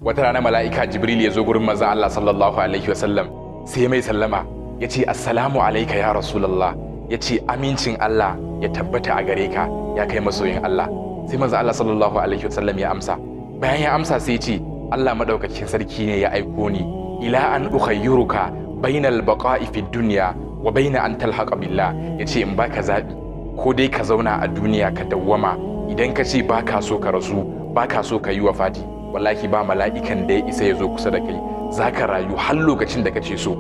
Wata rana mala'ika Jibril ya zo gurin manzon Allah sallallahu alaihi wasallam, sai mai sallama, ya ce assalamu alaika ya Rasulallah, ya ce amincin Allah ya tabbata a gare ka ya kai masoyin Allah. Sai manzon Allah sallallahu alaihi wasallam ya amsa. Bayan ya amsa sai ya ce Allah madaukakin sarki ne ya aiko ni ila an ukhayyuruka bainal baqa'i fid dunya wa baina an talhaqa billah, ya ce in baka zabi ko dai ka zauna a duniya ka dawwama, idan ka ce baka so ka rasu, baka so ka yi wafati, wallahi ba mala'ikan da ya isa ya zo kusa da kai, zaka rayu har lokacin da kace so.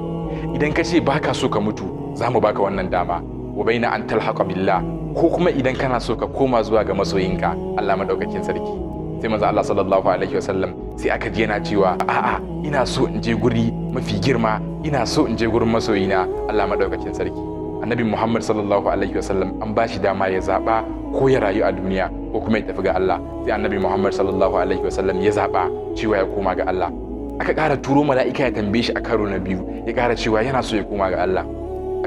Idan ka ce baka so ka mutu, za mu baka wannan dama, wa baina an talhaqa billah, ko kuma idan kana so ka koma zuwa ga masoyinka Allah madaukakin sarki. Sai manzo Allah sallallahu alaihi wasallam sai aka ji yana cewa a'a, ina so in je guri mafi girma, ina so in je gurin masoyina Allah madaukakin sarki. Annabi Muhammad sallallahu alaihi wasallam an bashi dama ya zaba ko ya rayu a duniya ko kuma ya tafi ga Allah. Sai Annabi Muhammad sallallahu alaihi wasallam ya zaba cewa ya koma ga Allah. Aka ƙara turo mala'ika ya tambaye shi a karo na biyu, ya ƙara cewa yana so ya koma ga Allah.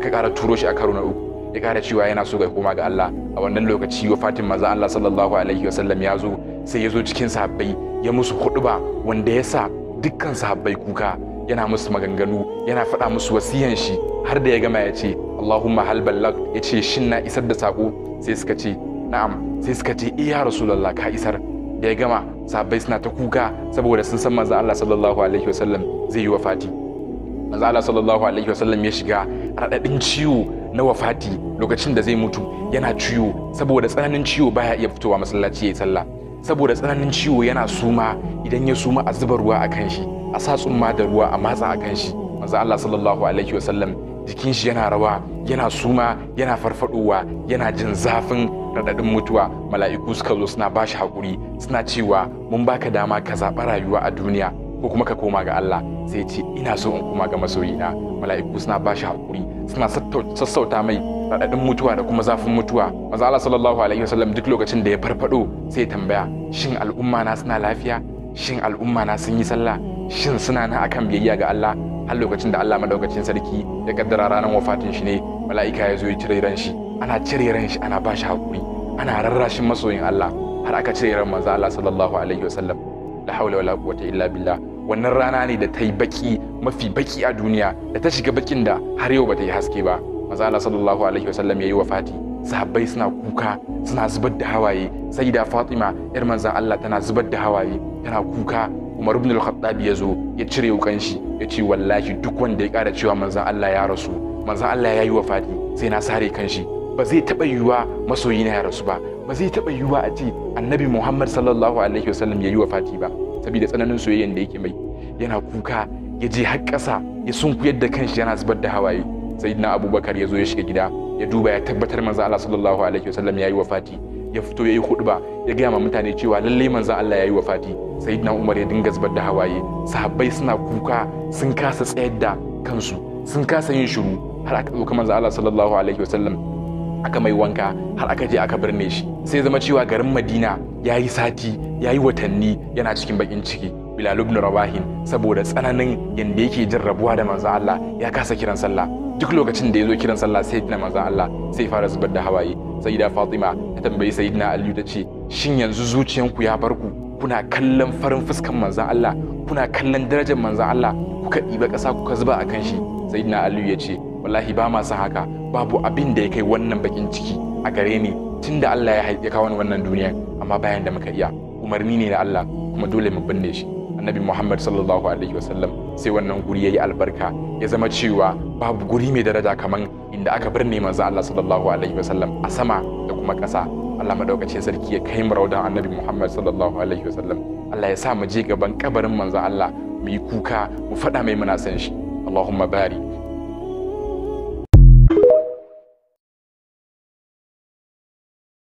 Aka ƙara turo shi a karo na uku, ya ƙara cewa yana so ya koma ga Allah. A wannan lokaci wafatin manzon Allah sallallahu alaihi wasallam ya zo, sai ya zo cikin sahabbai ya musu huɗuba wanda ya sa dukkan sahabbai kuka, yana musu maganganu, yana faɗa musu wasiyan shi, har da ya gama ya ce Allahumma hal ballag, ya ce shin na isar da sako? Sai suka ce na'am. Sai suka ce eh ya Rasulullah, ka isar. Da ya gama sahabbai suna ta kuka saboda sun san manzon Allah sallallahu alaihi wasallam zai yi wafati. Manzon Allah sallallahu alaihi wasallam ya shiga raɗaɗin ciwo na wafati lokacin da zai mutu, yana ciwo saboda tsananin ciwo baya iya fitowa masallaci yayi sallah, saboda tsananin ciwo yana suma. Idan ya suma a zuba ruwa a kan shi, a sa tsumma da ruwa a matsa a kan shi. Manzon Allah sallallahu alaihi wasallam jikin shi yana rawa, yana suma, yana farfadowa, yana jin zafin raɗaɗin mutuwa. Mala'iku suka zo suna bashi haƙuri, suna cewa mun baka dama ka zaɓa rayuwa a duniya ko kuma ka koma ga Allah. Sai ce ina so in koma ga masoyina. Mala'iku suna bashi haƙuri, suna sassauta mai raɗaɗin mutuwa da kuma zafin mutuwa. Manzo Allah sallallahu alaihi wasallam duk lokacin da ya farfado sai ya tambaya shin al'umma na suna lafiya? Shin al'umma na sun yi sallah? Shin suna na akan biyayya ga Allah? Har lokacin da Allah madaukakin sarki ya kaddara ranar wafatin shi ne, mala'ika ya zo ya cire ran shi. Ana cire ran shi, ana bashi haƙuri, ana rarrashin masoyin Allah, har aka cire ran manzo Allah sallallahu alaihi wasallam. La haula wala quwwata illa billah. Wannan rana ne da ta yi baki, mafi baki a duniya, da ta shiga bakin da har yau bata yi haske ba. Manzo Allah sallallahu alaihi wasallam yayi wafati, sahabbai suna kuka, suna zubar da hawaye. Sayyida Fatima yar manzon Allah tana zubar da hawaye, tana kuka. Umar ibn al-Khattab ya zo ya cire wukan shi, ya ce wallahi duk wanda ya ƙara cewa manzon Allah ya rasu, manzon Allah ya yi wafati, sai na sare kan shi. Ba zai taɓa yiwuwa masoyina ya rasu ba, ba zai taɓa yiwuwa a ce Annabi Muhammad sallallahu alaihi wasallam ya yi wafati ba, saboda tsananin soyayyen da yake mai. Yana kuka, ya je har ƙasa, ya sunkuyar da kanshi, yana zubar da hawaye. Sayyidina Abubakar ya zo ya shiga gida, ya duba ya tabbatar manzon Allah sallallahu alaihi wasallam ya yi wafati. Ya fito ya yi huɗuba, ya gaya ma mutane cewa lallai manzon Allah ya yi wafati. Sayyidina Umar ya dinga zubar da hawaye, sahabbai suna kuka, sun kasa tsayar da kansu, sun kasa yin shiru, har aka ɗauka manzon Allah sallallahu alaihi wasallam aka mai wanka, har aka je aka birne shi. Sai zama cewa garin Madina ya yi sati, ya yi watanni yana cikin bakin ciki. Bilal ibn Rawahin saboda tsananin yanda yake jin rabuwa da manzon Allah ya kasa kiran sallah. Duk lokacin da ya zo kiran sallah sai tuna manzon Allah, sai fara zubar da hawaye. Sayyida Fatima ta tambayi Sayyidina Aliyu ta ce shin yanzu zuciyanku ya bar ku, kuna kallon farin fuskan manzon Allah, kuna kallon darajar manzon Allah, kuka ɗiba ƙasa kuka zuba a kan shi? Sayyidina Aliyu ya ce wallahi ba ma san haka, babu abin da ya kai wannan bakin ciki a gare ni tunda Allah ya kawo ni wannan duniya, amma bayan da muka iya, umarni ne na Allah kuma dole mu binne shi. Annabi Muhammad sallallahu alaihi wasallam sai wannan guri yayi albarka, ya zama cewa babu guri mai daraja kaman inda aka birne manzo Allah sallallahu alaihi wasallam a sama da kuma ƙasa. Allah madaukakin sarki ya kai mu raudan Annabi Muhammad sallallahu alaihi wasallam. Allah ya sa mu je gaban kabarin manzo Allah mu yi kuka, mu faɗa mai muna san shi. Allahumma barik.